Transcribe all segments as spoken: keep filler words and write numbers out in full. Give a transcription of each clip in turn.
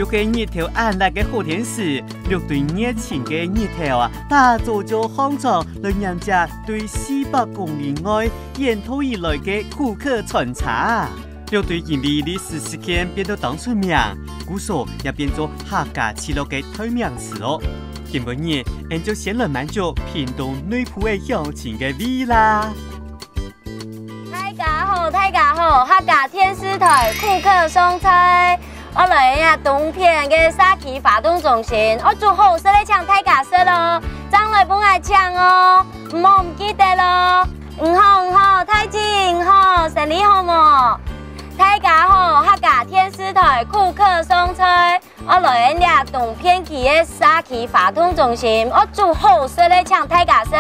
該日頭恁辣个好天時，六堆熱情个日頭啊，打早就䟘床來迎接對四百公里外遠道而來个苦客餐車。六堆因為歷史事件變到當出名，故所也變做客家聚落个代名詞哦。今晡日，𫣆就先來滿足屏東內埔个鄉親个胃啦。 大家好，大家好，客家電視台苦客上菜。𠊎來這東片个社區活動中心，𠊎煮好食个請大家食哦，正來分𠊎請哦，毋好毋記得哦。你好，你好，大姊，你好，生理好無？大家好，客家電視台苦客上菜。 𠊎來這東片區个社區活動中心，𠊎煮好食个請大家食，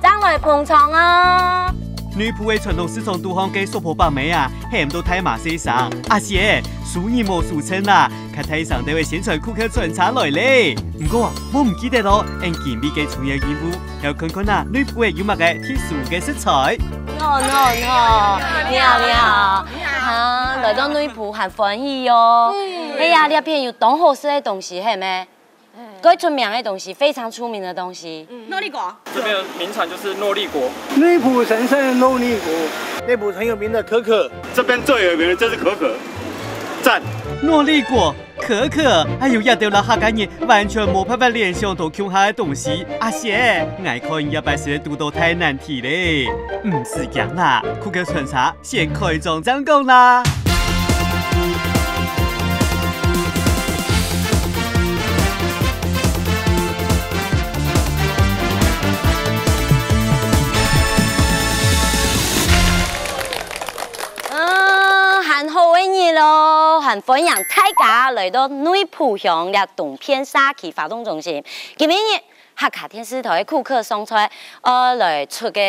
正來捧場哦。內埔个傳統市場肚項个叔婆伯姆啊，喊到大嫲細聲：「阿姊，收銀無收錢啦！」較大聲兜个宣傳苦客餐車來咧。毋過啊，莫毋記得哦，𫣆今晡日个重要任務，愛看看啊，內埔个有麼个特殊个食材。喏喏喏，你好你好。 啊，來到內埔還歡喜哦。哎呀，這片有當好食个東西，係無？最出名个東西，非常出名个東西。諾麗果。這邊的名產就是諾麗果。內埔神聖的諾麗果，內埔很有名的可可。這邊最有名的就是可可，讚。諾麗果、可可，還有這兜摎客家人完全無辦法聯想到共下个東西。阿姊，𠊎看你這擺係堵到大難題咧。毋使驚啦，苦客餐車 先開張正講啦。嗯，還好个日咯，還歡迎大家來到內埔鄉這東片社區活動中心。今晡日客家電視台个苦客上菜，呃，來出个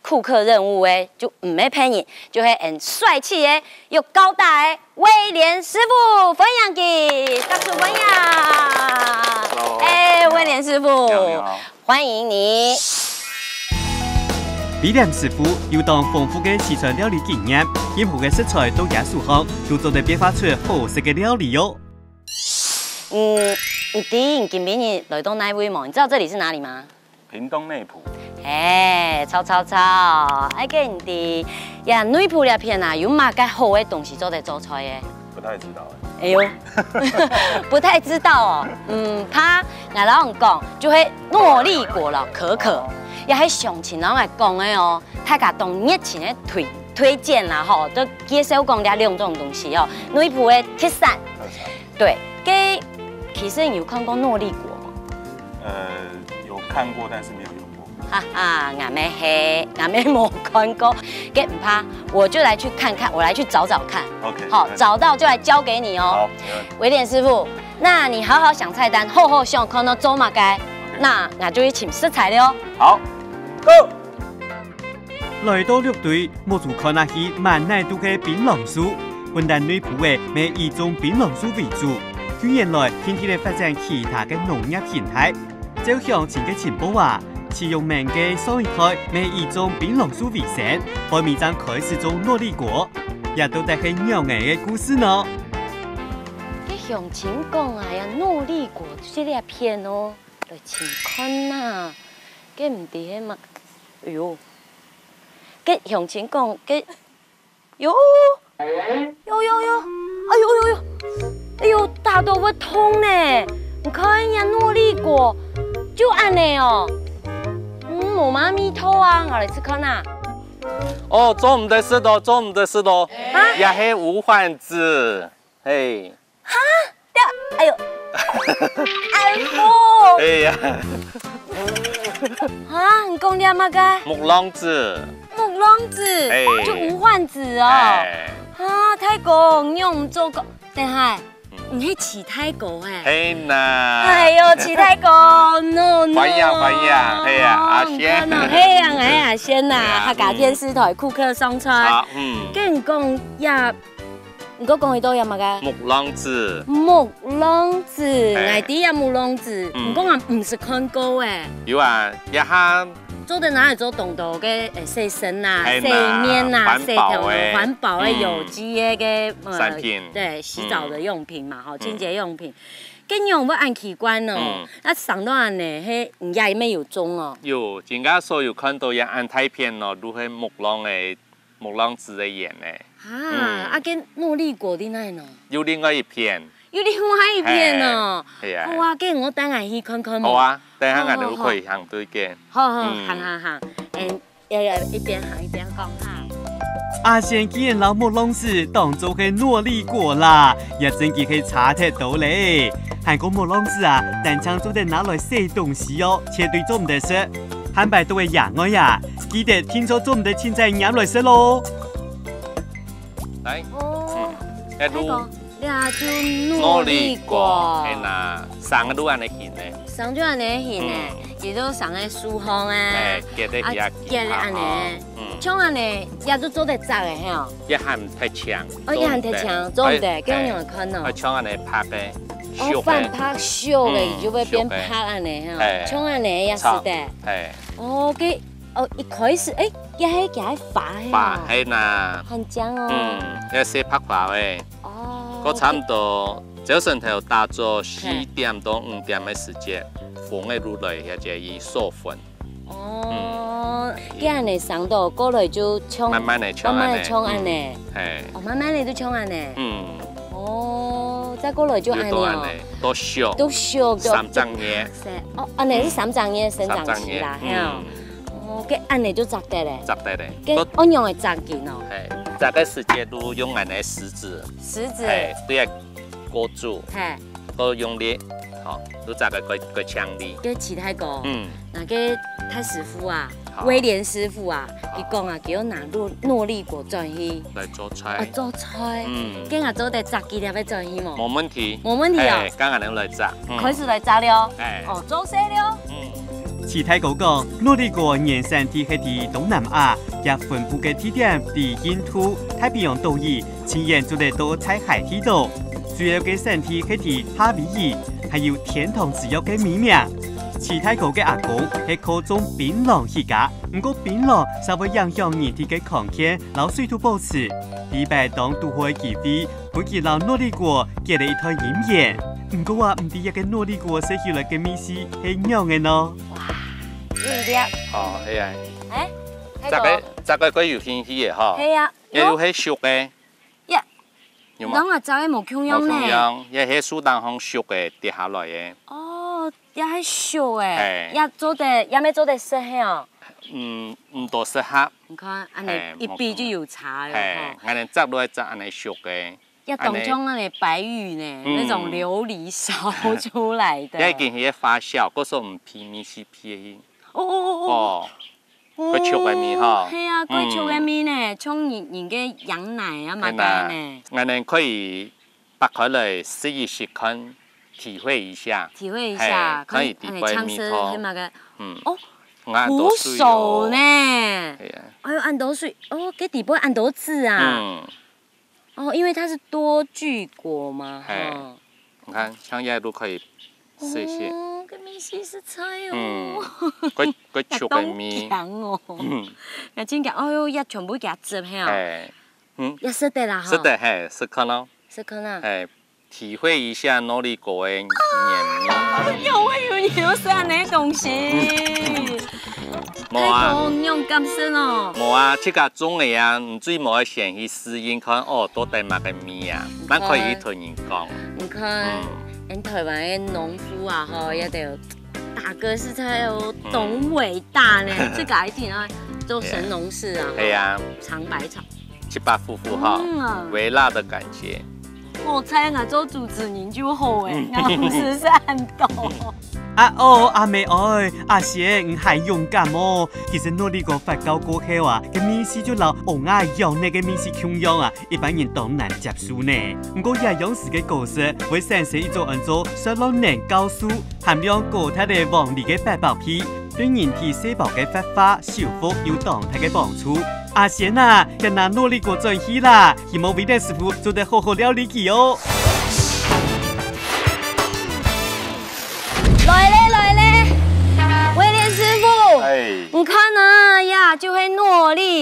苦客任務个，就毋係別人，就係恁帥氣个、有高大个威廉師傅，歡迎佢，大家歡迎。Hello。哎，威廉師傅，你好，你好。歡迎你。威廉師傅有當豐富个四川料理經驗，任何个食材到佢手項，都做得變化出好食个料理喲。嗯，你知你今晡日來到哪位無？你知道這裡是哪裡嗎？ 屏東內埔。嘿，著著著，愛該你知，呀，內埔這片啊，有麼个好个東西做得做菜个？不太知道欸。哎喲，不太知道哦。毋怕，𠊎摎你講，就係諾麗果摎可可，哦。也係鄉親摎𠊎講个哦，大家當熱情个推，推薦啦吼，都介紹講這兩種東西哦，內埔个特產。特產。對，該其實你有看過諾麗果嗎？呃，有看過，但是沒有用過。 哈哈，𠊎乜係，𠊎乜無看過。該毋怕，我就來去看看，我來去找找看。OK，好，沒問題。找到就來交給你哦。好，沒問題。威廉師傅，那你好好想菜單，好好想看要做麼个，OK。那𠊎就去尋食材了哦。好，Go！來到六堆，目珠看下去，滿哪都係檳榔樹。不但內埔仔乜以種檳榔樹為主，近年來定定來發展其他个農業形態。 照鄉親个情報啊，徐榮明个上一代乜以種檳榔樹為生，後尾正開始種諾麗果，這到底係仰仔个故事呢？該鄉親講啊，這諾麗果就係這片哦，來尋看啊，該毋知係麼，哎喲，該鄉親講，該 喲，喲喲喲，哎喲喲喲，哎喲，打到會痛呢！你看這諾麗果，就恁仔哦。嗯，無麼味道啊，𠊎來試看啊。哦，做毋得食哦，做毋得食哦。啊？這係無患子，嘿。 哈？這，哎喲，哎喲。哎呀。啊，你講這麼个？木榔子。木榔子，哎。就無患子哦。哎。啊，大哥，你有做過？等下，嗯。你係徐大哥嘿？係吶。哎喲，徐大哥，no no。歡迎歡迎，係啊，阿仙。你看哦，係啊，哎，阿仙吶，係啊，客家電視台苦客上菜。嗯。啊，嗯。跟你講，這 你過講一道這麼个？木榔子。木榔子，哎。𠊎知這木榔子，嗯。毋過𠊎毋識看過欸。有啊，這下做得拿來做當多个，呃，洗身啊、係啦，洗面啊、環保个，洗頭、環保个、嗯，有機个个，呃，產品。對，洗澡的用品嘛，嗯，吼，清潔用品。該仰會恁奇怪哦？嗯。該生到恁呢，係你也沒有種哦？有，今下所有看到个恁大片哦，都係木榔个，木榔子个園呢。啊，嗯。啊，該諾麗果在哪呢？有另外一片。 有另外一片哦。係，係啊。好啊，該𠊎等下去看看無？好啊，等下𠊎等就可以行對个。好，好，好，嗯。行，行，行。嗯，要，要一邊行一邊講哈。阿賢竟然摎木榔子當做係諾麗果啦，也真經係差忒多咧。還過木榔子啊，單淨做得拿來洗東西哦，絕對做毋得食。還擺到个野外啊，記得定著做毋得清採拈來食咯。來，哦，嗯，該路。 這就諾麗果。係啦，生个就恁呢形呢。生就恁呢形呢，嗯。佢就生在樹項啊。係，結在佢啊，啊，結在恁呢。嗯。像恁呢，也就做得摘个，係哦。也還忒青，哦，也還忒青，做毋得，做毋得。哎，該仰仔看哦？哎，像恁呢白个，哦，熟个。反白熟个，嗯，佢就會變白恁呢，係哦。熟个。像恁呢也係得。係。哦，該，哦，一開始，哎，也係佢个花，係哦。花，係啦。很靚哦。嗯，也係白花个。 哦，該差毋多朝晨頭打早四點到五點个時節，風个路來，或者佢授粉。哦，嗯。該恁呢生到，過來就像，慢慢地像恁呢。慢慢地像恁呢。嗯，係。哦，慢慢地就像恁呢。嗯。哦，再過來就恁呢哦。就到恁呢，到熟，到熟，到三隻月。係，哦，恁呢係三隻月生長期啦，嗯，三隻月，係哦。嗯。哦，該恁呢就摘得咧。摘得咧。該，該仰仔摘佢哦？係，摘个時節就用恁呢食指。 食指。係，對啊，過住，係。過用力，好，就摘个過，過強力。該徐大哥，嗯。該个太師傅啊，好。威廉師傅啊，好。佢講啊，佢愛拿諾，諾麗果轉去。來做菜。啊，做菜。嗯。該𠊎做得摘幾粒仔轉去無？無問題。無問題哦。係，剛剛能來摘。嗯。開始來摘了。係。哦，做事了。嗯。徐大哥講，諾麗果原產地係在東南亞，也分布个地點在印度、太平洋島嶼， 盡遠做得到大溪去到。主要个產地係在夏威夷，還有天堂之約个美名。徐大哥个阿公係靠種檳榔起家，毋過檳榔實會影響人體个康健摎水土保持。這擺當堵好个機會，分佢摎諾麗果結了一段姻緣。毋過啊，毋知這个諾麗果食起來个味緒係仰仔呢？哇，有一粒。哦，係啊。哎，大哥。這个，這个較有興趣个吼。係啊。這又係熟个。 呀，有無？你同𠊎摘个無共樣呢。無共樣，這係樹頂項熟个跌下來个。哦，這係熟个，係。也做得，也乜做得食係哦。嗯，毋多適合。你看，恁呢係，一比就有差了吼。係，𠊎等摘落來摘恁呢熟个。也當像恁呢白玉呢，嗯。那種琉璃燒出來的。這已經係發酵，故所毋鼻，味緒鼻去。哦，哦，哦，哦。哦。 較熟个味吼。哦，係啊，較熟个味呢，嗯。像人，人个羊奶啊，麼个呢。係啦，𠊎等可以擘開來食一食看，體會一下。體會一下，係，看佢底背味道。看，哎，嗆死，係麼个？嗯。哦，𠊎恁多水哦。苦棗呢。係啊。哎喲，恁多水，哦，該底背恁多籽啊。嗯。 哦，因為它是多聚果嘛，嘿，哈。你看，像這樣都可以試一試。哦，該味緒實在哦。嗯，較，較熟个味。也當強哦。嗯。也真強，哎喲，也全部加汁嘿哦。嘿，嗯。也食得啦，哈。食得，嘿，食看咯。食看啊。嘿，體會一下諾麗果个原味。啊，有，我以為你有食恁樣个東西。無啊。太過用感受哦。無啊，自家種个啊，你最無愛先去試驗看，哦，到底麼个味啊？你看。咱可以去同人講。你看，嗯。俺台灣个農夫啊，吼，也得大哥實在哦，嗯。當偉大呢，自家一定要做神農氏啊，嘿啊。吼，嘗百草。七八夫婦哈，嗯啊。微辣的感覺。 好彩𠊎做主持人就好欸，嗯。𠊎毋使食恁多。啊哦，阿妹哀，阿賢，你還勇敢哦！其實諾麗果發酵過後啊，該味緒就摎王阿姨呢个味緒共樣啊，一般人當難接受呢。毋過這樣式个果實會產生一種安到雪洛寧酵素，含量高達个黃梨个八寶P，對人體細胞个活化、修復有當大个幫助。阿賢啊，該拿諾麗果轉去啦！ 希望威廉師傅做得好好料理佢哦。來咧，來咧，威廉師傅，哎。你看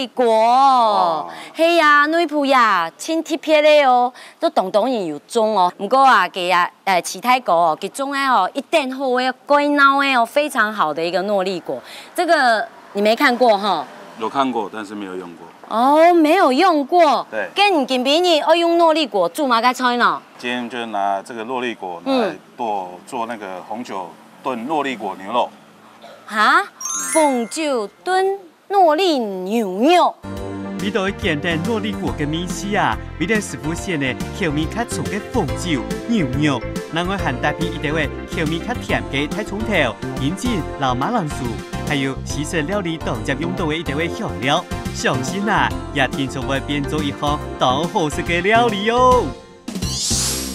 果，哇。係啊，內埔啊，盡特別个哦，都當多人有種哦。毋過啊，佢啊，呃，徐大哥哦，佢種个哦，一等好个，蓋鬧个哦，非常好的一個諾麗果。這個你沒看過哈？有看過，但是沒有用過。哦，沒有用過。對。該你今晡日愛用諾麗果煮麼个菜呢？今天就拿這個諾麗果拿來做，嗯。做那個紅酒燉諾麗果牛肉。哈？紅酒燉 諾麗牛肉。為著愛見得諾麗果个味緒啊，為了師傅選个口味較重个紅酒、牛肉，另外還搭配一兜仔口味較甜个大蔥頭、金針摎馬鈴薯，還有西式料理當常用到个一兜仔香料。相信啊，這定著會變做一項當好食个料理哦。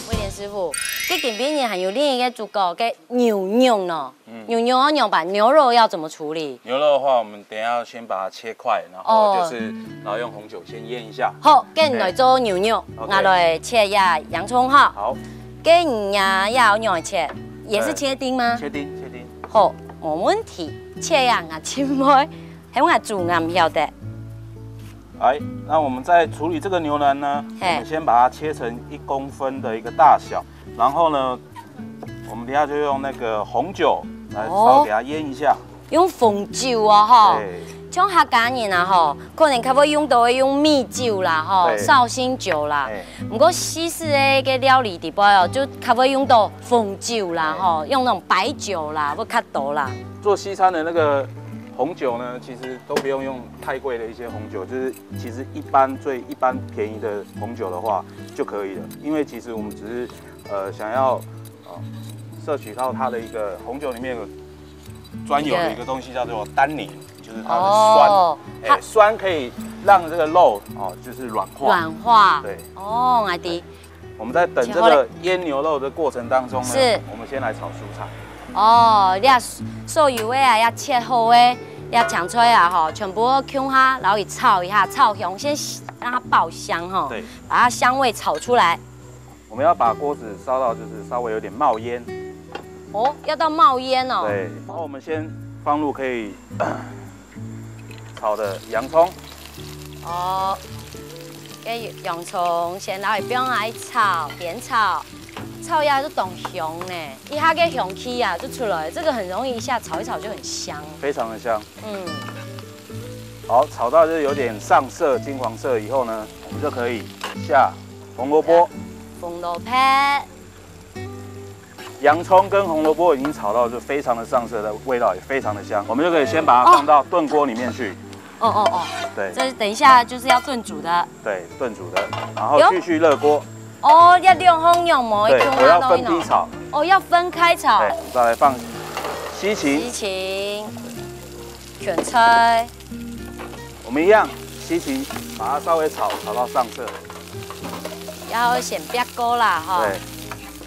威廉師傅，這今晡日還有另一個主角，該牛肉呢？嗯。牛肉要仰般？牛肉要怎麼處理？牛肉的話，我們等一下先把它切塊，然後就是，哦。然後用紅酒先醃一下。好，該來做牛肉，OK。𠊎來切一下洋蔥哈。好。該你呀，要仰般切？也是切丁嗎？呃，切丁，切丁。好，無問題。切呀，𠊎盡會，還有𠊎煮，𠊎毋曉得。 來，那我們在處理這個牛腩呢，嘿。我們先把它切成一公分的一個大小，然後呢，我們等一下就用那個紅酒來稍微給它醃一下。哦。用紅酒哦，吼。對。像客家人啊，吼，可能較會用到會用米酒啦，吼，對。紹興酒啦。對。毋過西式个，个料理底背哦，就較會用到紅酒啦，對。吼，用那種白酒啦，會較多啦。做西餐的那個紅酒呢，其實都不用用太貴的一些紅酒，就是 其實一般最一般便宜的紅酒的話就可以了，因為其實我們只是，呃，想要，呃，攝取到它的一個紅酒裡面有專有的一個東西叫做單寧，就是它的酸。哦，哎，它酸可以讓這個肉，哦，就是軟化。軟化。對。哦，𠊎知。 我們在等這個醃牛肉的過程當中呢，是。我們先來炒蔬菜。哦，這所有个啊，要切好个，這青菜啊，吼，全部共下，然後一炒一下，炒香，先讓它爆香，吼，對。把它香味炒出來。我們要把鍋子燒到就是稍微有點冒煙。哦，要到冒煙哦。對，然後我們先放入可以 炒的洋蔥。哦，該洋蔥先拿來放下去炒，煸炒，炒也係當香呢。一下个香氣啊就出來，這個很容易一下炒一炒就很香。非常的香。嗯。好，炒到就是有點上色、金黃色以後呢，我們就可以下紅蘿蔔。紅蘿蔔。 洋蔥跟紅蘿蔔已經炒到就非常的上色了，味道也非常的香，我們就可以先把它放到燉鍋裡面去。哦，哦，哦。對。這等一下就是要燉煮的。對，燉煮的，然後繼續熱鍋。喲。哦，這兩項仰無，對，共下落去呢。我要分批炒。哦，要分開炒。對，再來放西芹。西芹。 芹菜。我們一樣，西芹把它稍微炒，炒到上色。然後先煸過啦，吼。對。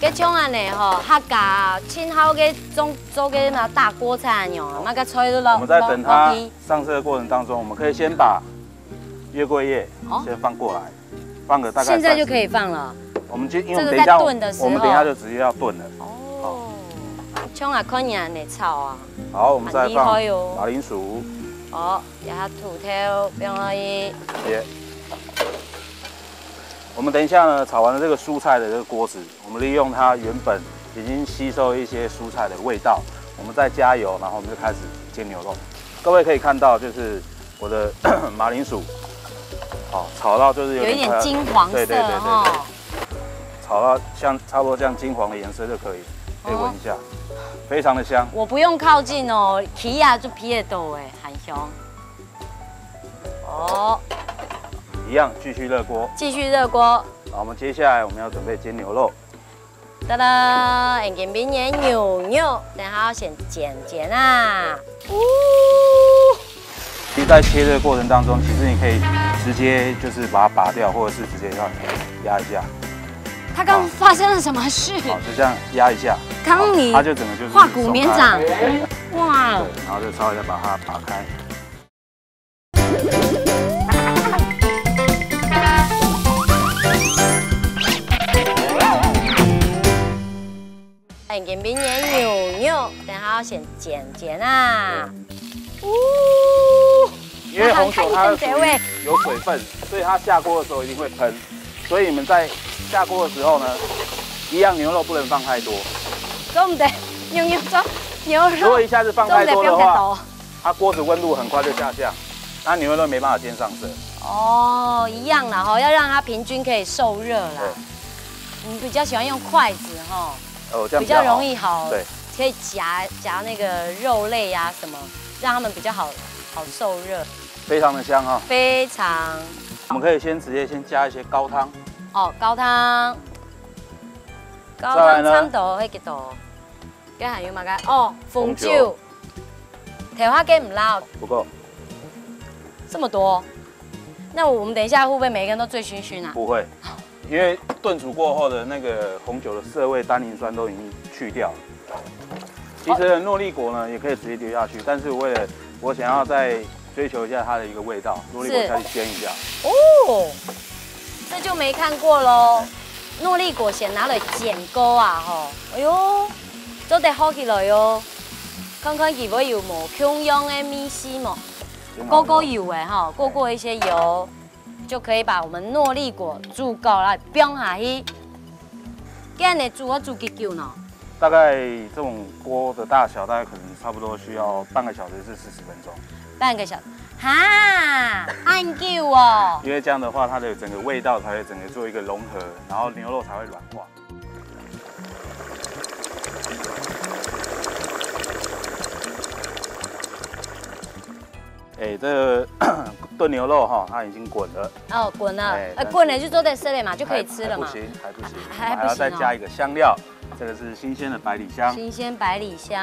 該像恁呢吼，客家盡好个種，做个嘛大鍋菜恁樣，哦。麼个菜都落，我們在等它落，落去。上色的過程當中，我們可以先把月桂葉哦。先放過來。 放個大概現在就可以放了。三十，我們就，因為我們等一下，這個在燉的時候。我們等一下就直接要燉了。哦，像𠊎看你恁呢炒啊，好，我們再放很厲害哦。馬鈴薯。哦，然後土豆放落去。耶。我們等一下呢，炒完了這個蔬菜的這個鍋子，我們利用它原本已經吸收一些蔬菜的味道，我們再加油，然後我們就開始煎牛肉。各位可以看到，就是 我的馬鈴薯，哦，炒到就是有點快要，有一點金黃色，對，對，對，對，對。哦。炒到像，差不多像金黃的顏色就可以，可以聞一下，哦。非常的香。我不用靠近哦，鼻啊就鼻得到哎，很香。哦。一樣繼續熱鍋。繼續熱鍋。好，我們接下來我們要準備煎牛肉。 噠啦，已經變成牛肉，等下先煎煎啊。嗚！其實在切的過程當中，其實你可以直接就是把它拔掉，或者是直接這樣壓一下。他剛剛發生了什麼事？好，就這樣壓一下，剛你好，它就整個就是化骨綿掌。鬆開。哇！對，然後就稍微再把它拔開。 已經變成牛肉，等下先煎煎啊。嗚！因为红酒它是属于有水分，所以它下锅的时候一定会喷。所以你们在下锅的时候呢，一样牛肉不能放太多。做毋得，牛肉做牛肉。如果一下子放太多的话，做毋得放太多。它锅子温度很快就下降，那牛肉没办法煎上色。哦，一样啦吼，要让它平均可以受热啦。对。你比较喜欢用筷子吼，哦，这样比较好。比较容易好，对。可以夹，夹那个肉类啊什么，让它们比较好，好受热。非常的香哈。非常。我们可以先直接先加一些高汤。哦，高汤。高汤再来呢？差不多，迄个多。跟还有嘛个？哦，红酒。红酒。 调下给唔落。不够。这么多，那我们等一下会不会每个人都醉醺醺啊？不会，因为炖煮过后的那个红酒的涩味、单宁酸都已经去掉了。其实诺丽果呢，也可以直接丢下去，但是为了我想要再追求一下它的一个味道，诺丽果下去煎一下。哦，这就没看过喽。诺丽果先拿来煎过啊，吼，哎呦，做得好起来哟。 看看佢會有無共樣个味緒無？个个油个吼，个个一些油，就可以把我们诺丽果煮好了放下去。这样呢，煮要煮几久呢？大概这种锅的大小，大概可能差不多需要半个小时至四十分钟。半个小时，哈，恁久哦。因为这样的话，它的整个味道才会整个做一个融合，然后牛肉才会软化。 哎，这个炖牛肉哈，它已经滚了。哦，滚了，哎，呃，滚了就做得吃了嘛，就可以吃了嘛。还，还不行，还不行，还，还不行哦。我们还要再加一个香料，这个是新鲜的百里香。新鲜百里香。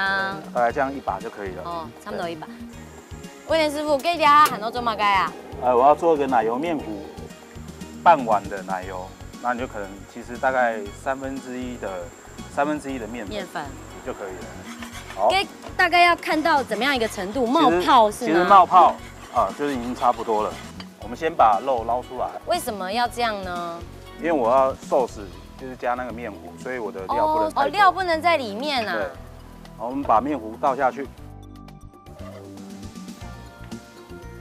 大概这样一把就可以了。哦，差不多一把。对。威廉师傅，这家还能做么个啊？呃，我要做一个奶油面糊。 半碗的奶油，那你就可能其实大概三分之一的，三分之一的面粉面粉。就可以了。好。这大概要看到怎么样一个程度？冒泡是吗？其实，其实冒泡啊，就是已经差不多了。我们先把肉捞出来。为什么要这样呢？因为我要寿司，就是加那个面糊，所以我的料不能太多。哦，哦，料不能在里面啊。对。好，我们把面糊倒下去。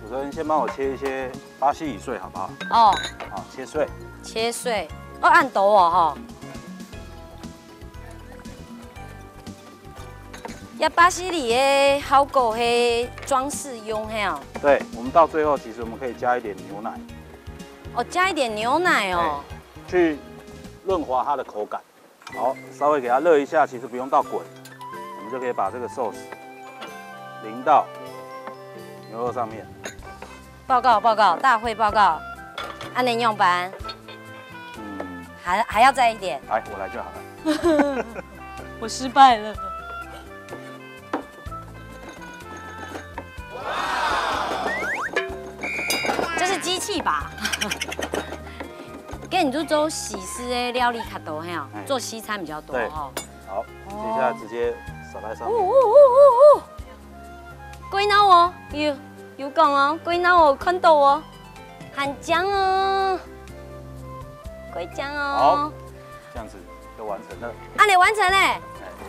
主持人先帮我切一些巴西里碎好不好？哦。好，切碎。切碎。哦，恁多哦，吼。这巴西里个效果是装饰用，嘿哦。对，我们到最后其实我们可以加一点牛奶。哦，加一点牛奶哦。哎，去润滑它的口感。 好，稍微给它热一下，其实不用到滚，我们就可以把这个寿司淋到牛肉上面。报告，报告，大会报告，恁呢仰般？嗯。还，还要再一点。来，我来就好了。我失败了。这是机器吧？ 跟你就做西式的料理较多，嘿哦，哎。做西餐比较多，对。吼。好，哦。接下来直接撒在上面。哦，哦，哦，哦，哦。过脑哦，有，有讲哦，过脑哦，看到哦，很香哦，过香哦。好，这样子就完成了。啊，你完成嘞？哎。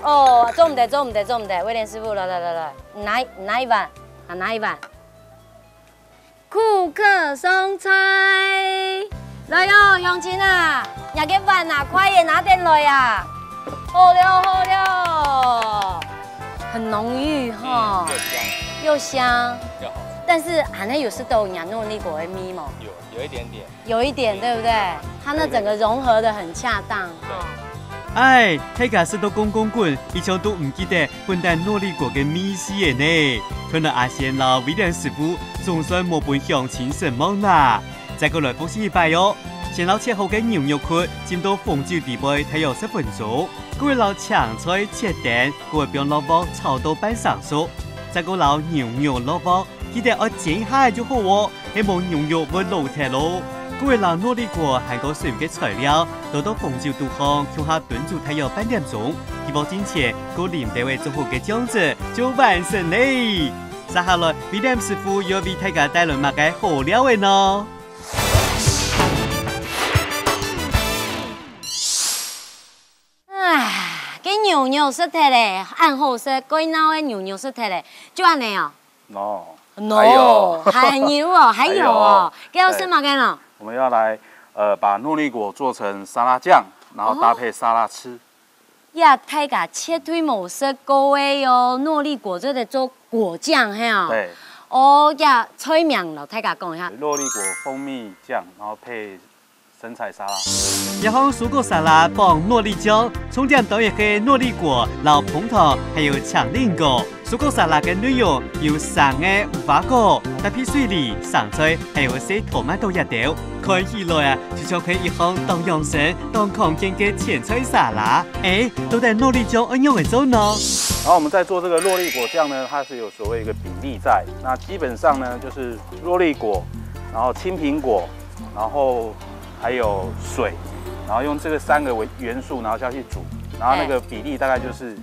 哦，做毋得，做毋得，做毋得，威廉师傅，来，来，来，来，拿，拿一碗，啊，拿一碗。 顾客上菜。来哦，乡亲啊，若个碗啊，筷仔拿等來啊。好了，好了。很浓郁哈。嗯，又香。又香。又好。但是還係有食到若諾麗果个味無？有，有一點點。有一點，對不對？它那整個融合得很恰當。對。哎，大家食到講講滾，一向都毋記得 分擔諾麗果个味緒个呢。看來阿賢摎威廉師傅總算無分鄉親失望啦。再過來複習一擺哦，先摎切好个牛肉塊浸到紅酒底背大約十分鐘，過會摎青菜切丁，過會放落鑊炒到半生熟，再過摎牛肉落鑊，記得愛煎一下仔就好哦。 係無牛肉會老忒咯。過會摎諾麗果還過所有个材料，倒到紅酒肚項，共下燉煮大約半點鐘。起鑊進前，過淋兜仔做好个醬汁，就完成咧。接下來，威廉師傅又為大家帶來麼个好料仔呢？唉，該牛肉食忒咧，恁好食，蓋鬧个牛肉食忒咧，就恁呢哦。哦，还有，还有哦，还有哦，还有。还要吃嘛，干了。我们要来，呃，把诺丽果做成沙拉酱，然后搭配沙拉吃。呀，大家绝对無食過个喲，诺丽果做得做果醬，嘿哦。对。哦，呀，菜名摎大家講一下。诺丽果蜂蜜酱，然后配生菜沙拉。一項蔬果沙拉傍諾麗醬，重點當然係諾麗果、摎紅糖，還有青蘋果。蔬果沙拉个內容有生个無花果、搭配水梨、生菜，還有細tomato這兜。看起來啊，就像係一項當養生、當康健个前菜沙拉。欸，到底諾麗醬愛仰仔做呢？然后我们在做这个诺丽果酱呢，它是有所谓一个比例在。那基本上呢，就是诺丽果，然后青苹果，然后还有水，然后用这个三个为元素，然后下去煮，然后那个比例大概就是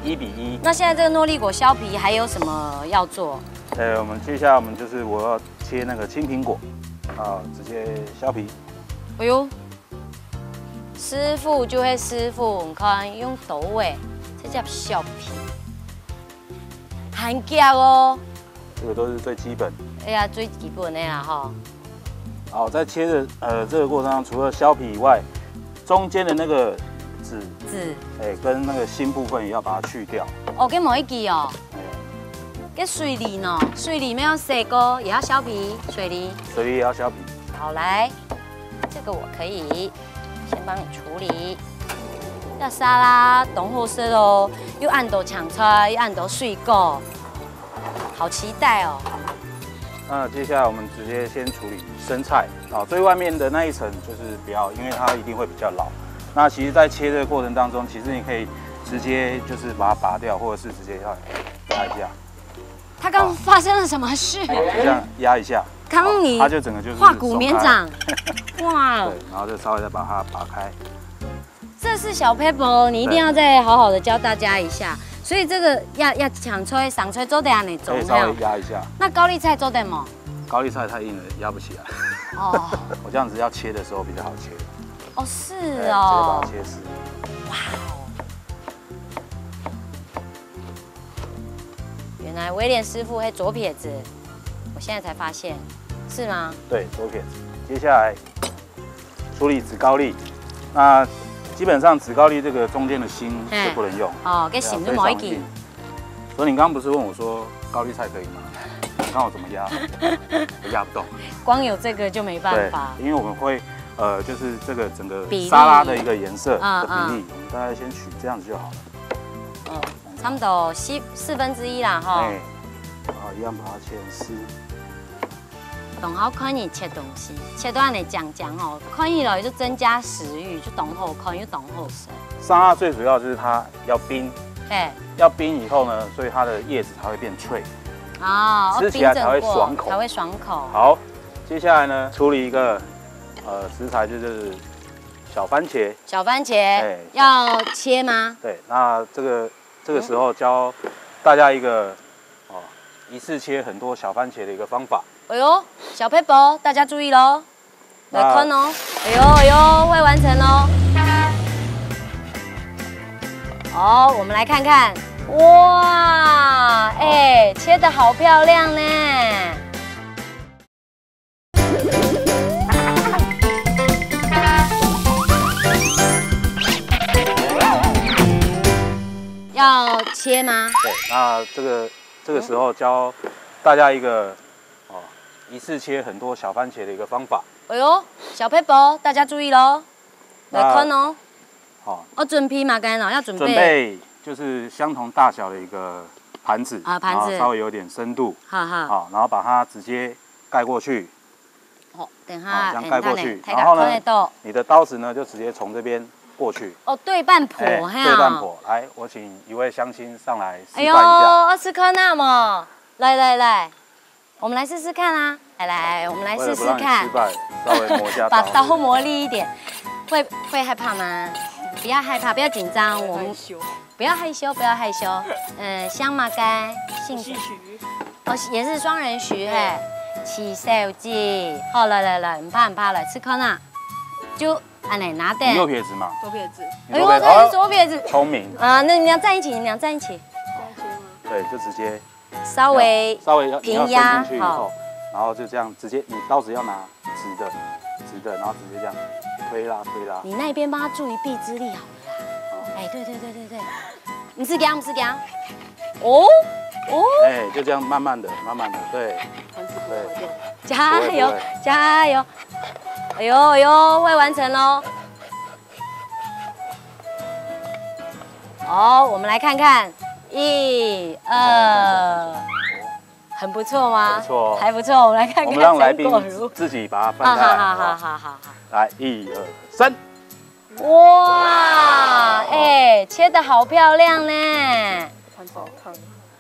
一比一。那现在这个诺丽果削皮还有什么要做？呃，我们接下来我们就是我要切那个青苹果，啊，直接削皮。哎呦，师傅就係師傅，你看用刀仔直接削皮，還遽哦。这个都是最基本。哎呀，最基本个啦吼。好，在切的呃这个过程当中，除了削皮以外，中间的那个籽，籽，哎，跟那个心部分也要把它去掉。哦，該無要緊哦。哎，該水梨呢？水梨無愛洗過，也要削皮，水梨。水梨也要削皮。好，來，這個我可以先幫你處理。這沙拉當好食哦，又恁多青菜，又恁多水果。 好期待哦。那接下来我们直接先处理生菜啊，最外面的那一层就是不要，因为它一定会比较老。那其实，在切的过程当中，其实你可以直接就是把它拔掉，或者是直接要压一下。他刚发生了什么事？就这样压一下，刚你好，它就整个就是化骨绵掌，松开。哇！对，然后就稍微再把它拔开。 這是小撇步，你一定要再好好的教大家一下。所以這個要，要搶出來，賞出來做得恁樣做，可以稍微壓一下。那高麗菜做得嗎？高麗菜太硬了，壓不起來。哦。我这样子要切的时候比较好切。哦，是哦。哎，直接把它切丝。哇哦！原來威廉師傅是左撇子，我現在才發現，是嗎？对，左撇子。接下来 处理紫高丽。那基本上紫高丽这个中间的心是不能用，哦，該心就無要緊。所以你刚刚不是问我说高丽菜可以吗？你看我怎么压，我压不动。光有这个就没办法。对，因为我们会，呃，就是这个整个沙拉的一个颜色的比例，我们大概先取这样子就好了。嗯，差不多四四分之一啦哈。哎，好，一样把它切成丝。 當好看你切東西，切到恁樣靚靚哦，看起來就增加食慾，就當好看又當好食。沙拉最主要就是它要冰，哎，要冰以后呢，所以它的叶子才会变脆，哦，吃起来才会爽口。冰鎮過才會爽口。好，接下来呢，处理一个呃食材，就是小番茄。小番茄，哎，要切吗？对，那这个这个时候教大家一个 哦，一次切很多小番茄的一个方法。哎呦，小撇步，大家注意咯，來看哦。哎呦哎呦，會完成哦。哦，我們來看看，哇，哎，切得好漂亮呢。 要切嗎？对，那这个这个时候教大家一个哦，一次切很多小番茄的一个方法。哎呦，小撇步，大家注意咯，來看哦。好，我準備麼个呢？要準備準備就是相同大小的一个盘子啊，盘子，然后稍微有点深度，哈哈，好，然后把它直接盖过去。 好，等下，好，这样盖过去，然后呢，你的刀子呢就直接从这边过去。哦，對半剖，哎，嘿啊。对半剖。来，我请一位乡亲上来示范一下。哎呦，試看啊嘛，來來來，我們來試試看啊！來來，我們來試試看。為了不让你失敗，稍微磨一下刀。把刀磨利一點，會會害怕嗎？不要害怕，不要緊張，我們 不要害羞，不要害羞。嗯，姓麼个？姓徐。哦，也是雙人徐嘿。徐小姐，好，來來來，毋怕毋怕，來試看啊。就恁樣拿等。你右撇子嘛？左撇子。哎呦，你左撇子，這是左撇子。哦，聰明。啊，那你們倆站一起，你們倆站一起。對，就直接稍微稍微要你要伸进去以后，平压，好。然后就这样直接，你刀子要拿直的，直的，然后直接这样推拉推拉。你那边帮他助一臂之力好了啦。哦。哎，对对对对对，不是这样，不是这样。哦哦，哎，就这样慢慢的、慢慢的，对，对，加油不会不会，加油！哎呦哎呦，快完成喽！好，我们来看看，一二，很不错吗？不错哦，还不错。我们来看看，我们让来宾成果如何？自己把它翻开来，啊，好好好好好好。来，一二三。哇，哎，切得好漂亮呢。很烫。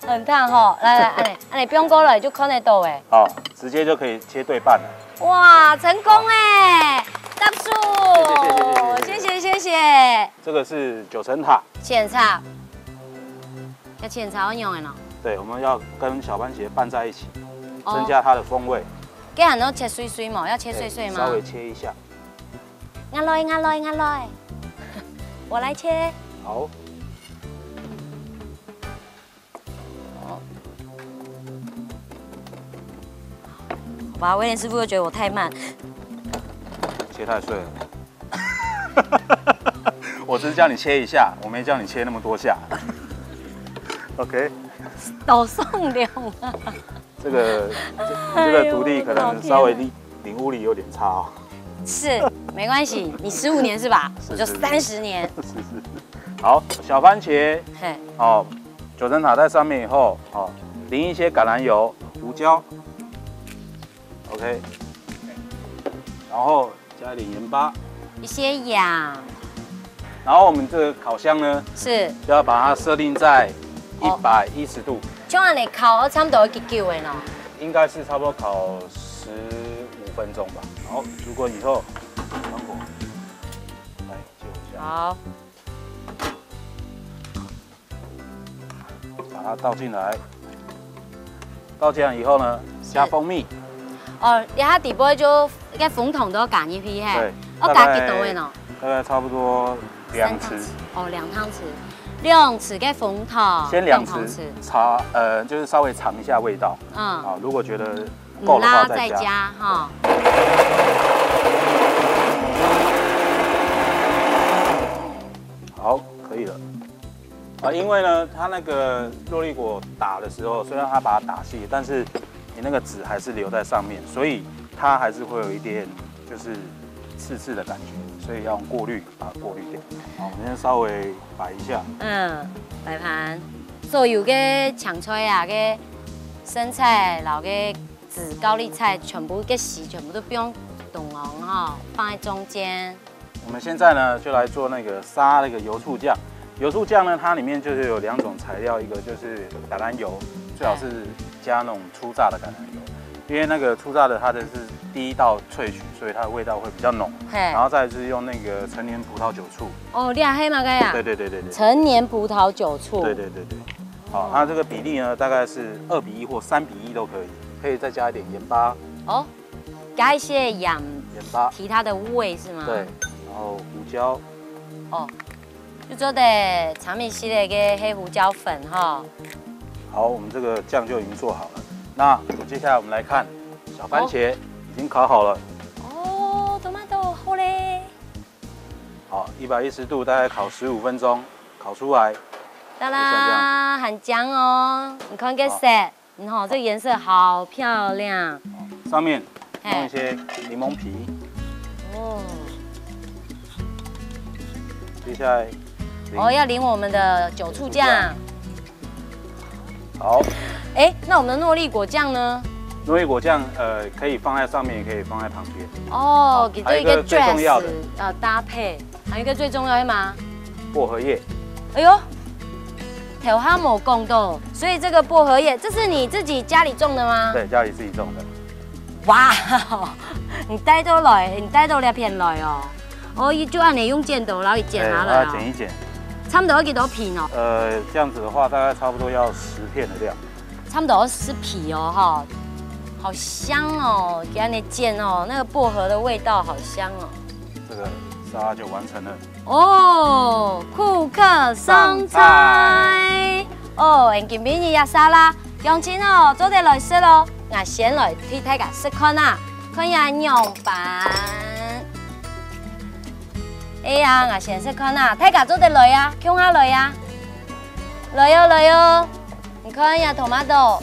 很烫吼，来来，按呢按呢，放过来就看得到哎。好，直接就可以切对半了。哇，成功哎，大叔，谢谢谢谢谢谢谢谢谢谢谢。这个是九层塔，浅茶，要浅茶要用的呢。对，我们要跟小番茄拌在一起，哦，增加它的风味。给它弄切碎碎嘛，要切碎碎吗？对，稍微切一下。我来，我来，我来，我来切。好。 好吧，威廉师傅又觉得我太慢。切太碎了。我只是叫你切一下，我没叫你切那么多下。OK。少上量啊。这个这这个徒弟可能稍微领领悟力有点差哦。是，没关系，你十五年是吧？是，我就三十年。是是是。好，小番茄，嘿，哦，九层塔在上面以后，哦，淋一些橄榄油、胡椒，OK，然后加一点盐巴，一些盐。然后我们这个烤箱呢，是，就要把它设定在一百一十度，哦，就按呢烤，差不多几久的呢？应该是差不多烤十五分钟吧。好，煮滚以后，关火，来借我一下。好。 把它倒进来。倒进来以后呢，加蜂蜜。哦，然后底部就个蜂糖都要加进去嘿。对，要加几多的呢？大概差不多两匙。三汤匙。哦，两汤匙，两匙个蜂糖，先两匙，茶，呃，就是稍微尝一下味道。嗯。啊，如果觉得够的话再加。再加哈。好，可以了。 啊，因为呢，它那个若栗果打的时候，虽然它把它打细，但是你那个籽还是留在上面，所以它还是会有一点就是刺刺的感觉，所以要用过滤把它过滤掉。好，我们先稍微摆一下。嗯，摆盘，所有个青菜啊，个生菜，然后个籽、高丽菜，全部个丝全部都不用动哦，哈，放在中间。 我们现在呢，就来做那个沙那个油醋酱。油醋酱呢，它里面就是有两种材料，一个就是橄榄油，最好是加那种初榨的橄榄油，因为那个初榨的它的是第一道萃取，所以它的味道会比较浓。嘿。然后再来就是用那个陈年葡萄酒醋。哦，你也黑嘛个呀？对对对对对。陈年葡萄酒醋。对对对对。好，那这个比例呢，大概是二比一或三比一都可以，可以再加一点盐巴。哦， 加一些盐，盐巴，提它的味是吗？对，然后胡椒。哦，就做得尝一些个黑胡椒粉哈。好，我们这个酱就已经做好了。那接下来我们来看，小番茄已经烤好了。哦，tomato好嘞。好，一百一十度大概烤十五分钟，烤出来。当啦，很香哦，你看个色。 嗯吼，这个颜色好漂亮。上面弄一些檸檬皮。哦。接下来，哦，要淋我们的酒醋酱。好。哎，那我们的诺丽果酱呢？诺丽果酱，呃，可以放在上面，也可以放在旁边。哦，给这一个 dress，呃，搭配。 还有一个最重要的吗？薄荷叶。哎呦，头下没讲到，所以这个薄荷叶，这是你自己家里种的吗？对，家里自己种的。哇，你带到来，你带到那片来哦。哦，就按你用剪刀，然后剪下来哦。哎，把它剪一剪。差不多要几多片哦？呃，这样子的话，大概差不多要十片的量。差不多是皮哦，哈，好香哦，给它那剪哦，那个薄荷的味道好香哦。这个沙拉就完成了。 哦，顾客上菜。哦，今晡日个沙拉，鄉親哦，做得來食囉！𠊎先來替大家食看啊，看一下仰般。哎呀，𠊎先食看啊，大家做得來啊，共下來啊！來哦，來哦！你看這tomato，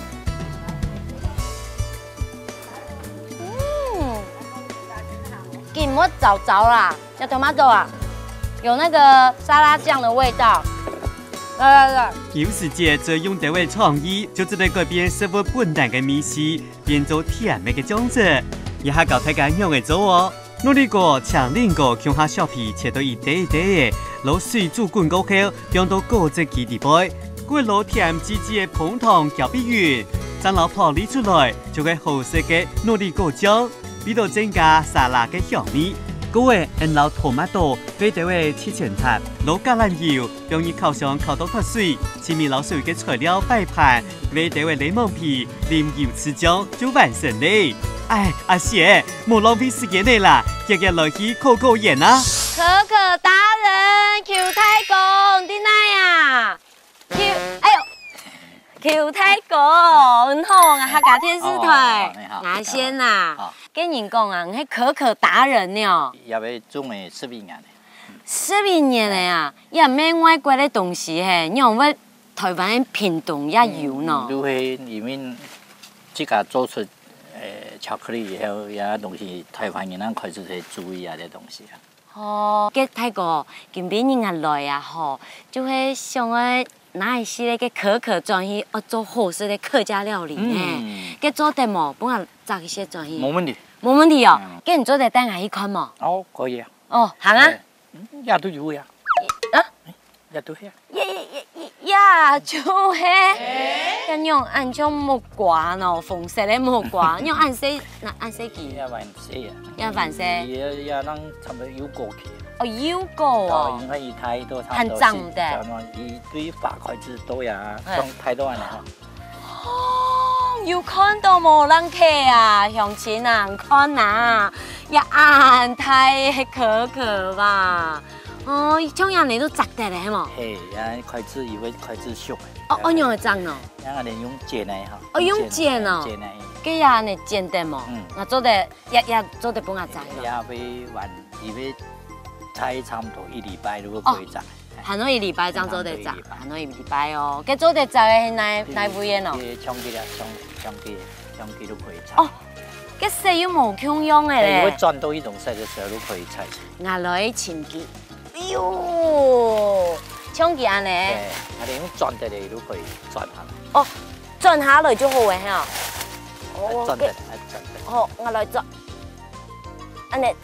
嗯，緊無燥燥啦。 這tomato啊，有那個沙拉醬的味道。來來來，有時節就用兜仔創意，就做得改變食物本來个味緒，變做甜个个醬汁。這下教大家仰仔做哦。甪笠粿、青蘋果共下削皮，切到一垤一垤仔，摎水煮滾過後，放到果汁機裡背，過摎甜滋滋个紅糖攪均勻，正摎泡離出來，就係好食个甪笠粿醬。 為著增加沙拉个香味，過仔𫣆摎tomato、烏豆仔切成塔，摎橄欖油放入烤箱烤到脫水，盡尾摎所有个材料擺盤，烏豆仔、檸檬皮、淋油豉醬就完成了。哎，阿雪，莫浪費時間了啦，遽遽來去烤粿圓啊！可可達人，邱大哥，你在哪啊？邱，哎喲！ 邱大哥，你好，𠊎客家電視台，哦，哦，哦，你好，𠊎先啊。好。跟人講啊，你係可可達人呢哦。也會種了十一年了。十一年了啊，也毋係外國个東西嘿，仰會臺灣个屏東也有呢？嗯，就係因為自家做出，呃，巧克力以後，這東西臺灣人正開始會注意啊，這東西啊。 哦，該大哥，今晡日𠊎來啊吼，就係想愛拿一息仔个可可轉去，愛做好食个客家料理呢。嗯。該做得無？分𠊎摘一息轉去。無問題。無問題哦。嗯。該你做得帶𠊎去看無？哦，可以啊。哦，行啊。哎，嗯，這都有呀。啊？這都係啊。 呀，呀，呀，呀，就係，該仰恁像木瓜呢，紅色个木瓜，仰恁細，哪恁細支？也還細啊。也還細。也，也正差不多幼果期。哦，幼果哦。哦，因為佢大都差不多係，還長得。差不多，佢對花開始都呀，哎。像大都恁樣哈。哦，有看到無，人客啊，鄉親啊，你看啊，也恁大个可可吧。 哦，像恁樣都摘得了，係無？係，也開始，佢會開始熟。哦，哦，仰仔摘哦？像恁樣用剪个哈。哦，用剪哦？剪个。該也恁樣剪得無？嗯。𠊎做得，也，也做得分𠊎摘了。也會還，佢會摘差不多一禮拜就會摘。哦，還愛一禮拜正做得摘，還愛一禮拜。還愛一禮拜哦。該做得摘个係哪，哪位个呢？該像佢啦，像，像佢，像佢就可以摘。哦，該色又無共樣个咧。哎，因為轉到一種色个時候就可以採取。 𠊎來尋佢。哎喲，像佢恁樣。對，𠊎等用轉个咧，就可以轉下來。哦，轉下來就好个，係啊。哦，轉个，該，哎，轉个。好，𠊎來轉。恁樣，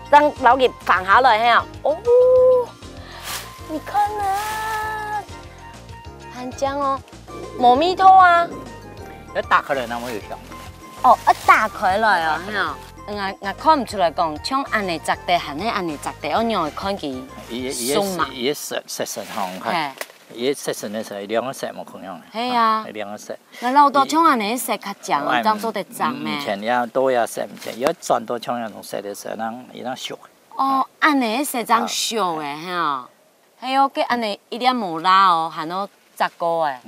正摎佢放下來，係啊。哦，你看啊，還靚哦，無味道啊。要打開來，那麼有香。哦，要打開來哦，打開來。係啊。 𠊎，𠊎看毋出來講，像恁樣摘得，還係恁樣摘得，愛仰仔看佢，佢，佢个，鬆嘛。佢个色，色，色吼，你看，嘿。佢个色，色个色，兩個色無共樣个。係啊。啊，兩個色。𠊎恅著像恁樣个色較靚，哎，正做得摘咩？嗯，毋全，也都也色毋全，要轉到像該種色个色，正，佢正熟。哦，恁樣个色正熟个，係哦。 係哦，該恁樣一粒無罅哦，還愛摘過欸。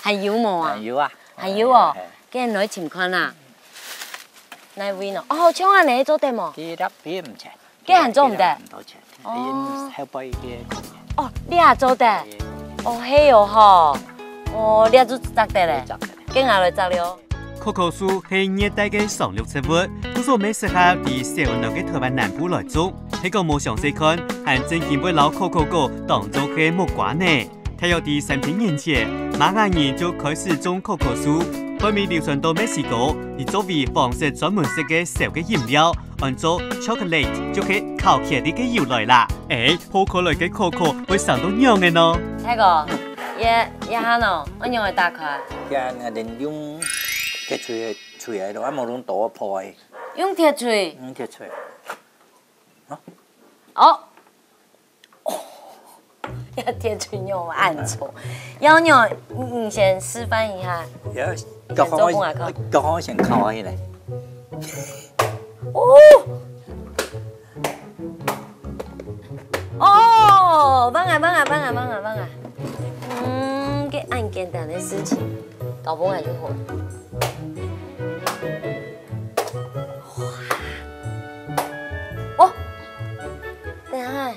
還有無啊？還有啊。還有哦，係，係。該來尋看啊。哪位呢？哦，像恁樣做得無？佢粒，佢毋全。該還做毋得？佢粒毋多全。哦。佢後背个空。哦，這也做得。係。哦，係哦吼。哦，這就摘得咧。摘得咧。該𠊎來摘了。 可可樹係熱帶个常綠植物，故所乜適合在燒暖个臺灣南部來種。係講無詳細看，還真經會摎可可果當做係木瓜呢。大約在三千年前，瑪雅人就開始種可可樹，後尾流傳到墨西哥，以作為黃色專門食个燒个飲料，安做chocolate，就係巧克力个由來啦。欸， 破開來个可可會生到仰仔呢？大哥，這，這下呢，愛仰仔打開？這𠊎等用鐵錘个錘來咯，啊無用刀仔破个。用鐵錘？用鐵錘。啊？哦。哦，這鐵錘仰恁粗。要仰，你，你先示範一下。也，你做分𠊎看。搞好先烤下去咧。 哦！哦，放啊，放啊，放啊，放啊，放啊。嗯，該恁簡單个事情。交分𠊎就好了。哇！哦，等一下，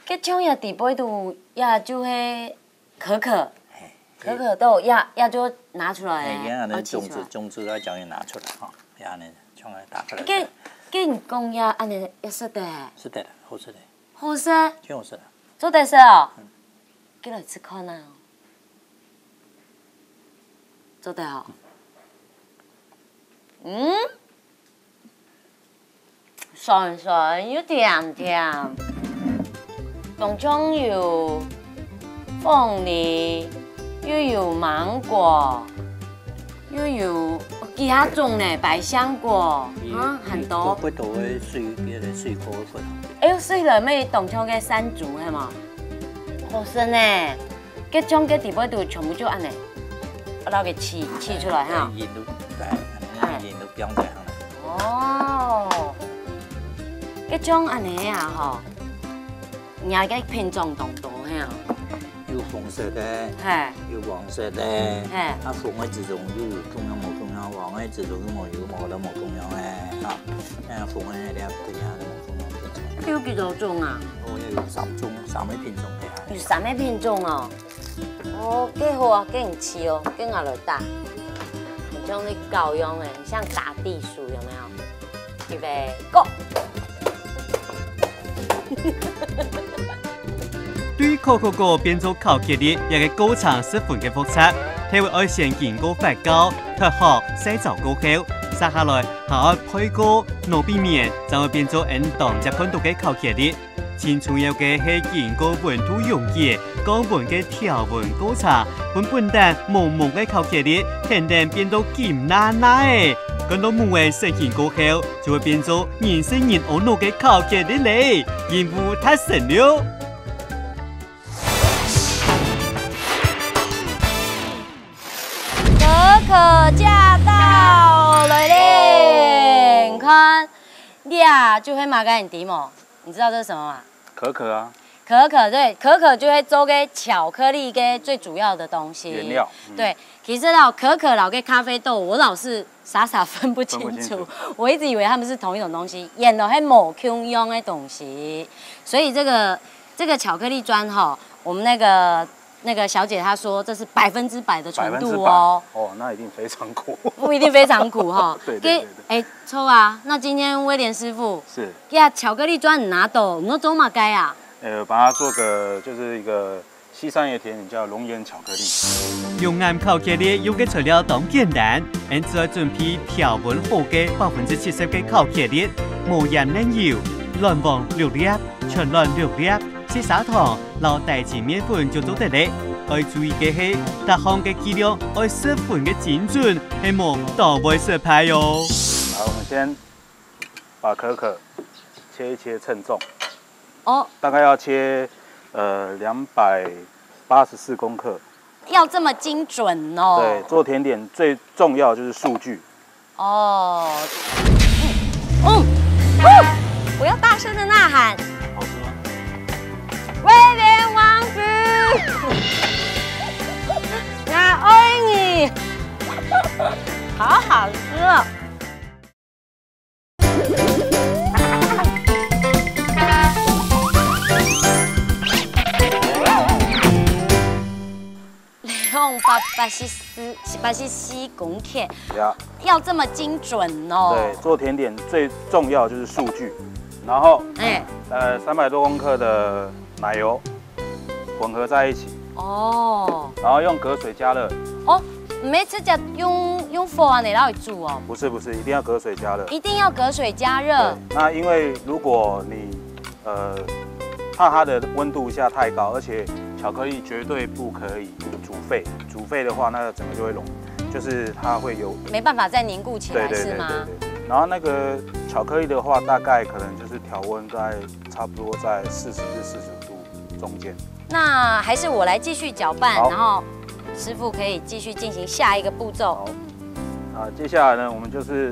這个像這底背肚，這就係可可，嘿，可可豆，這這就拿出來，哎，這樣呢，哦，取出來。種子種子要將佢拿出來哈，這樣呢，將佢打開來。跟跟你講呀，恁呢也食得，食得，好食的，好食，真好食的。做得食哦。嗯。 佢來試看啊。做得哦。嗯？酸酸又甜甜，當中有鳳梨，又有芒果，又有其他種呢，百香果，啊，很多。不多个水，別个水果粉。哎呦，水果乜當像个山竹，係嘛？ 好食呢。該種个底背肚全部就恁呢，愛摎佢切切出來哈。哎，引入，對，哎。引入放在上面。哦，該種恁呢啊吼，你个品種當多係啊。有紅色个，嘿。有黃色个，嘿。啊，紅个之中又有共樣無共樣，黃个之中又無有無都無共樣个，啊，像紅个了，對啊，都無共樣个。有幾多種啊？哦，有三種，三个品種个啊。有三个品種哦。 哦，幾好啊，幾有趣哦，幾𠊎來打。很像在搞樣哎，很像打地鼠，有沒有？預備，Go！對可可果變做巧克力，這个過程十分个複雜，頭愛先經過發酵、脫殼、曬燥過後，續下來還愛焙過、拿避免，正會變做𫣆當常看到个巧克力。 盡重要个係經過溫度溶解、降溫个調溫過程，分本旦濛濛个巧克力，跈等變到金娜娜个。看到母个食品過後，就會變做人食人阿腦个巧克力咧，任務達成了。可可駕到，來咧，你看，這就係麼个你知無？ 你知道這是什麼嗎？可可啊。可可，對，可可就係做个巧克力个最主要的東西。原料，嗯。對，其實哦，可可摎个咖啡豆，我老是傻傻分不清楚，分不清楚。我一直以為它們是同一種東西，原來係無共樣个東西。所以這個，這個巧克力磚吼，我們那個 那個小姐她說這是百分之百的純度哦。百分之百。哦，那一定非常苦。不一定非常苦哈。對，對，對，對。欸，著啊，那今天威廉師傅，是。這巧克力磚你拿到，你愛做麼个啊？呃，把它做個，就是一個西山的甜點，叫龍眼巧克力。龍眼巧克力用个材料當簡單，𫣆只愛準備調溫好个百分之七十个巧克力，無鹽奶油、卵黃六粒、全卵六粒、細砂糖 摎低筋麵粉就做得咧。愛注意个係，逐項个計量愛十分个精準，係無就會失敗哦。好，我們先把可可切一切稱重。哦。大概要切，呃，兩百八十四公克。要這麼精準哦。對，做甜點最重要就是數據。 哦，嗯，嗯，哦，我要大聲的吶喊。好吃嗎？威廉王子，我愛你，好好吃哦。兩百八十四，八十四公克。呀。要這麼精準哦。對，做甜點最重要就是數據，然後，欸。呃，三百多公克的奶油混合在一起，哦。然後用隔水加熱。哦，毋係直接用，用火恁樣來煮哦。不是，不是，一定要隔水加熱。一定要隔水加熱。對，那因為如果你 呃，怕它的溫度下太高，而且巧克力絕對不可以煮沸。煮沸的話，那個整個就會融，就是它會有沒辦法再凝固起來，對，對，是嗎？對，對，對。然後那個巧克力的話，大概可能就是調溫在差不多在四十至四十度中間。那還是我來繼續攪拌，好。然後師傅可以繼續進行下一個步驟。好，啊，接下來呢，我們就是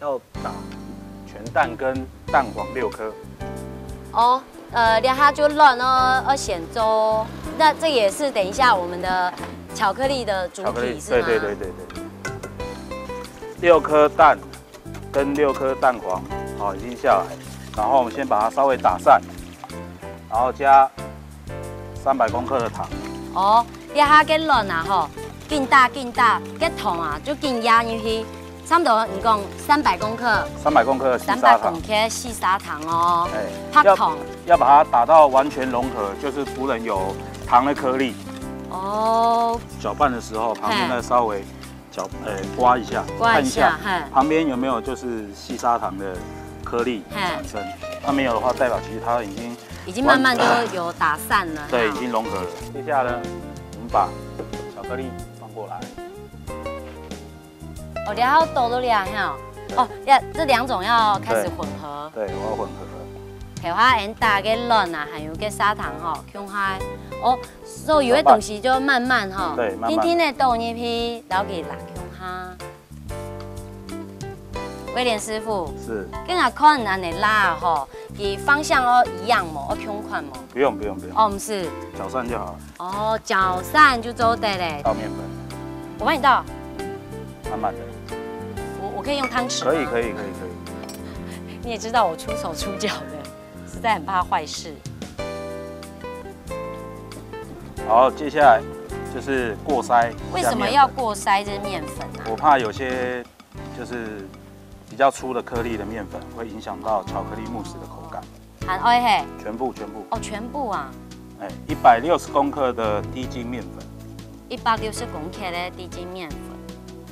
要打全蛋跟蛋黃六顆。哦，呃，這下就卵哦，要先做。那這也是等一下我們的巧克力的主巧克力，体是吗？对对对对对。六颗蛋跟六颗蛋黄，好，已经下来，然后我们先把它稍微打散，然后加三百公克的糖。哦，這下个卵啊吼，緊打緊打，个糖啊就緊壓入去，差不多你讲三百公克，三百公克的细砂糖。三百公克细砂糖哦，哎，白糖。要要把它打到完全融合，就是不能有糖的颗粒。哦，搅拌的时候旁边再稍微搅，呃，刮一下，刮一下，看一下旁边有没有就是细砂糖的颗粒产生。它没有的话，代表其实它已经已经慢慢都有打散了。对，已经融合了。接下来呢，我们把巧克力放过来。哦，然后倒落去啊，哈。哦，要这两种要开始混合。对，我要混合了。头下俺打个卵啊，还有个砂糖吼，用下。哦，所以有的东西就慢慢哈，对，慢慢。轻轻的倒进去，然后给拉用下。威廉师傅，是，跟阿看恁呢拉吼，个方向哦一样无？哦，同款无？不用不用不用。哦，不是。搅散就好了。哦，搅散就做得嘞。倒面粉。我帮你倒。慢慢的。我我可以用汤匙吗？可以可以可以可以。你也知道我出手出脚的，实在很怕坏事。好，接下来就是过筛。为什么要过筛这面粉啊？我怕有些就是比较粗的颗粒的面粉会影响到巧克力慕斯的口感。含爱嘿。全部全部。哦，全部啊。哎，一百六十公克的低筋面粉。一百六十公克的低筋面粉。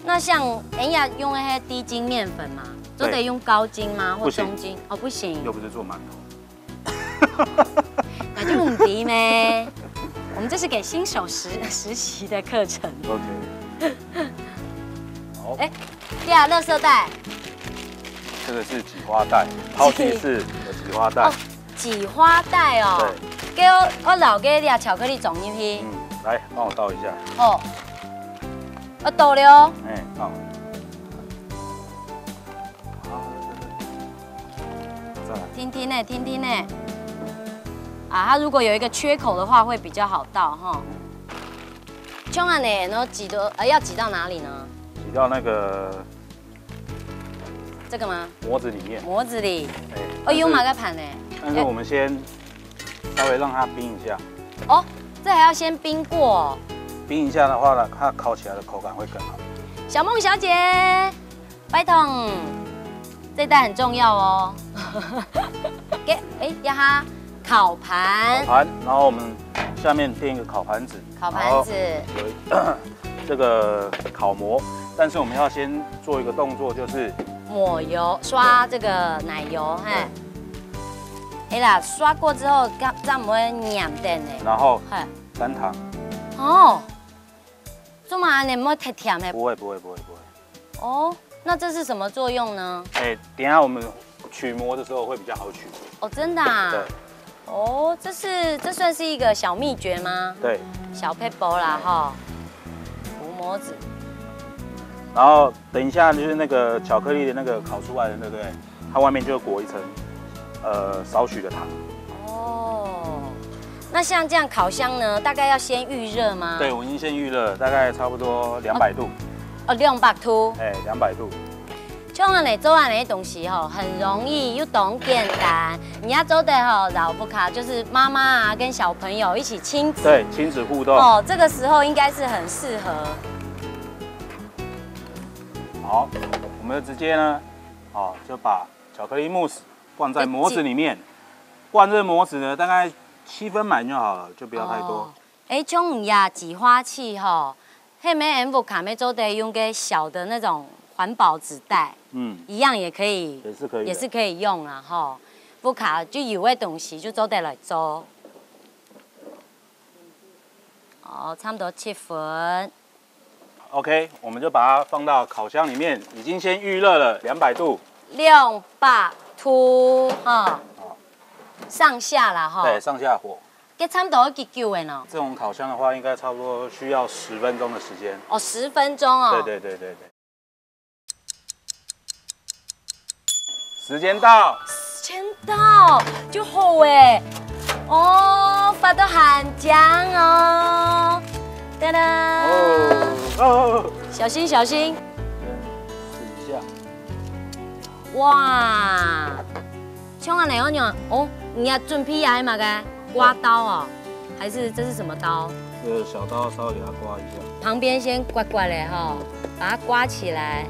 那像人家用那些低筋面粉嘛，都得用高筋吗？或中筋？哦，不行。又不是做馒头。那就唔得咩。我们这是给新手实实习的课程。OK。好。哎，对啊，垃圾袋。这个是挤花袋，抛弃式的挤花袋。哦，挤花袋哦。对。给我我老给你啊，巧克力装进去。嗯，来帮我倒一下。哦，我倒了哦。哎，好。好，再来。听听呢，听听呢。啊，它如果有一个缺口的话，会比较好倒哈。像恁呢，然后挤多，呃，要挤到哪里呢？挤到那个这个吗？模子里面。模子里。哎，哦，用哪个盘呢？但是我们先稍微让它冰一下。哦，这还要先冰过哦。冰一下的话呢，它烤起来的口感会更好。小梦小姐，拜托，这袋很重要哦。给，哎，呀哈，烤盘。烤盘，然后我们下面垫一个烤盘子。烤盘子。然后有一这个烤模，但是我们要先做一个动作，就是抹油，刷这个奶油，嘿。哎啦，刷过之后，这样这样不会黏等呢。然后嘿。沾糖。哦，做嘛呢？不会太甜嘿。不会不会不会不会。哦，那这是什么作用呢？哎，等一下我们取模的时候会比较好取。哦，真的啊。对。 哦，这是这算是一个小秘诀吗？对。小撇步啦哈，涂模子。然后等一下就是那个巧克力的那个烤出来的，对不对？它外面就裹一层呃少许的糖。哦，那像这样烤箱呢，大概要先预热吗？对，我已经先预热了，大概差不多两百度。哦，两百度。哎，两百度。 像恁呢做恁呢个东西吼，很容易又當簡單，你也做得吼，老屋下就是妈妈啊跟小朋友一起亲子。对，亲子互动。哦，这个时候应该是很适合。好，我们就直接呢，哦，就把巧克力慕斯灌在模子里面。灌这模子呢，大概七分满就好了，就不要太多。哦。 哎，像你呀，挤花器吼，下面 M 卡没做得用个小的那种环保纸袋，嗯，一样也可以，也是可以的。也是可以用啊吼。屋下就有个东西就做得来做。哦，差不多七分。OK，我们就把它放到烤箱里面，已经先预热了两百度。两百度哈，好。上下啦哈。对，上下火。 这差不多要几久的呢？这种烤箱的话，应该差不多需要十分钟的时间。哦，十分钟哦。对对对对对。时间到。时间到，就好诶。哦，發到很香哦。哒哒，哦，哦，小心小心。先试一下。哇，像恁樣哦，哦，你要準備啊，麼个刮刀哦，還是這是什麼刀？這個小刀稍微給它刮一下。旁邊先刮刮嘞哈，把它刮起來。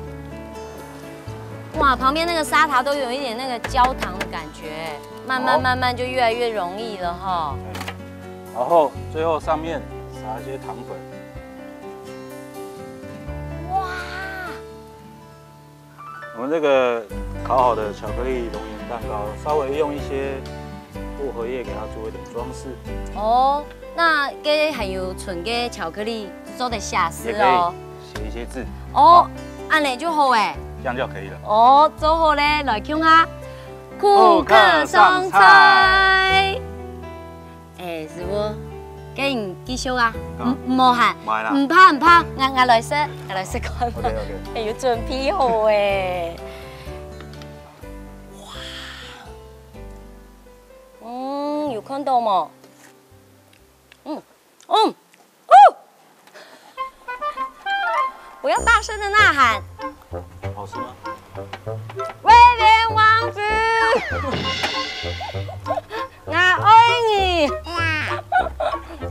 哇，旁邊那個砂糖都有一點那個焦糖的感覺，慢慢好。慢慢就越來越容易了哈。然後最後上面撒一些糖粉。哇！我們這個烤好的巧克力熔岩蛋糕，稍微用一些薄荷葉給它做一點裝飾。哦，那該還有存个巧克力做得寫字哦。也可以寫一些字。哦，恁樣就好誒。這樣就可以了。哦，做好咧，來看下。顧客上菜。顧客上菜。 哎，師傅，該你繼續啊，啊。毋，毋好喊，毋愛啦。毋怕，毋怕，𠊎，𠊎來食，𠊎來食看。OK，OK。哎，有準備好誒。哇。嗯，有看到無？嗯，嗯，哦！ 我要大聲的吶喊。好吃嗎？威廉王子，我愛你。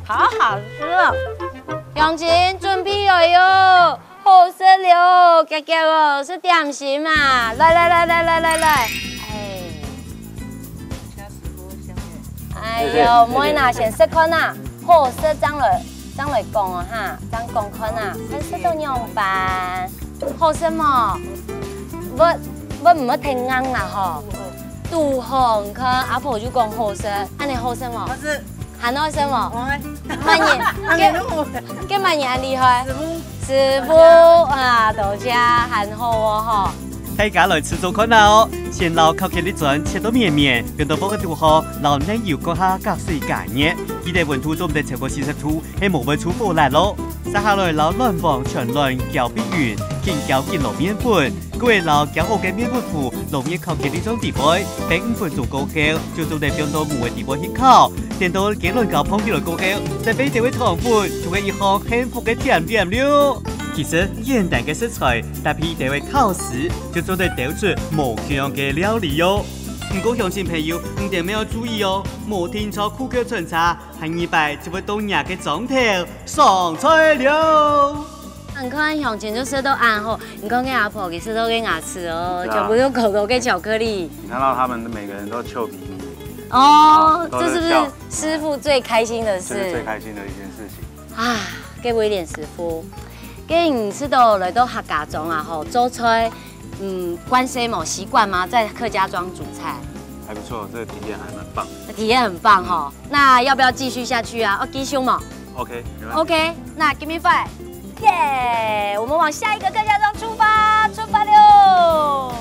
好好吃哦。鄉親，準備好喲，好食了哦，遽遽哦，食點心啊！來來來來來來來，哎。 哎喲，謝謝，謝謝。毋會啦，先食看啊，好食正來，正來講哦哈，正講看啊，看食到仰般，好食無？毋，毋，毋好忒硬啦吼。堵好，你看阿婆就講好食，恁樣好食無？好食。還好食無？好食。麼人，還沒弄好。該，該麼人恁厲害？師傅。 師傅啊，多謝，還好哦吼。大家來試做看啊哦！先摎巧克力磚切到綿綿，放到鑊个肚項，摎奶油擱下隔水加熱，記得溫度做毋得超過四十度，係無會出火辣咯。續下來摎卵黃全卵攪均勻，緊攪緊落麵粉，過會摎攪好个麵粉糊落入巧克力磚底背，等五分鐘過後，就做得放到模个底背去烤。 等到雞卵糕膨起來過後，再放兜个糖粉，就係一項幸福个甜點了。其實簡單个食材，搭配兜个巧思，就做得兜出無共樣个料理喲。毋過鄉親朋友，你兜乜愛注意哦，莫定著顧客餐車，下二擺就會到若个莊頭上菜了。你看鄉親就食到恁好，你看該阿婆佢食到个牙齒哦，是啊。全部都口口个巧克力。你看到他們每個人都笑瞇瞇。 哦，哦，都在笑。這是不是師傅最開心的事？這是最開心的一件事情。啊，該威廉師傅，該你試著來到客家庄啊吼，做菜，嗯，慣勢無？習慣嗎？在客家庄煮菜？還不錯，這個體驗還蠻棒的。體驗很棒吼。那要不要繼續下去啊？哦，繼續嗎？OK，沒問題。OK，那give me five。耶，我們往下一個客家庄出發，出發了。